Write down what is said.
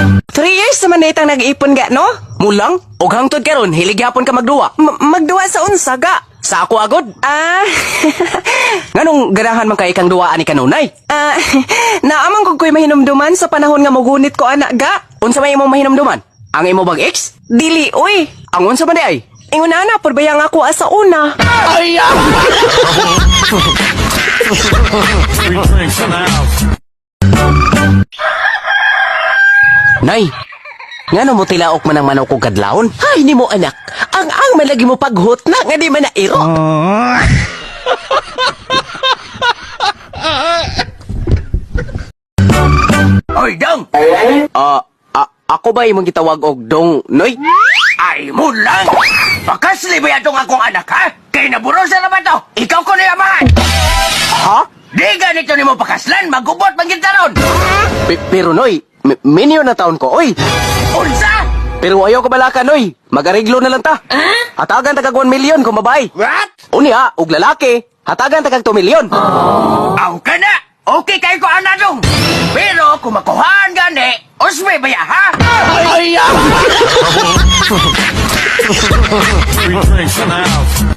3 years naman na itang nag-ipon ga, no? Mulang? Og hangtod karon hilig gyapon ka magduwa. Magduwa sa unsa ga? Sa ako agod. Ah, Nganong ganahan man kay kang duwaan ni kanunay? Ah, naamang kog ko'y mahinumduman sa panahon nga mogunit ko anak ga. Unsa may imong mahinumduman? Ang imo bag ex? Dili, uy. Ang unsa man di ay? Ingon na por bayang ako asa una. Ay! Ah! Free drinks in the house. Nay, ngano mo tilaok man ang manok og kadlawon? Hay nimo anak, ang man lagi mo paghot na nga di man na iro. Oy, dong! Ah, ako ba imong gitawag og dong, Noy? Ay mo lang! Pakasli ba yatong akong anak, ha? Kay naburosa na ba to? Ikaw ko na yamahan! Ha? Di ganito nimo pakaslan, magubot man gid taron! Pero Noy, minyo na taon ko, oy! Unsa? Pero ayaw ko balaka, Noy. Mag-ariglo na lang ta. Hatagan tagag 1 million kung babae. What? Unya, og lalaki, hatagan tagag 2 million. Aw ka na! Okay kayo ko ana dong! Pero kung makuhaan gani, usme ba ya ha? Ay, ah! Free drinks in the house.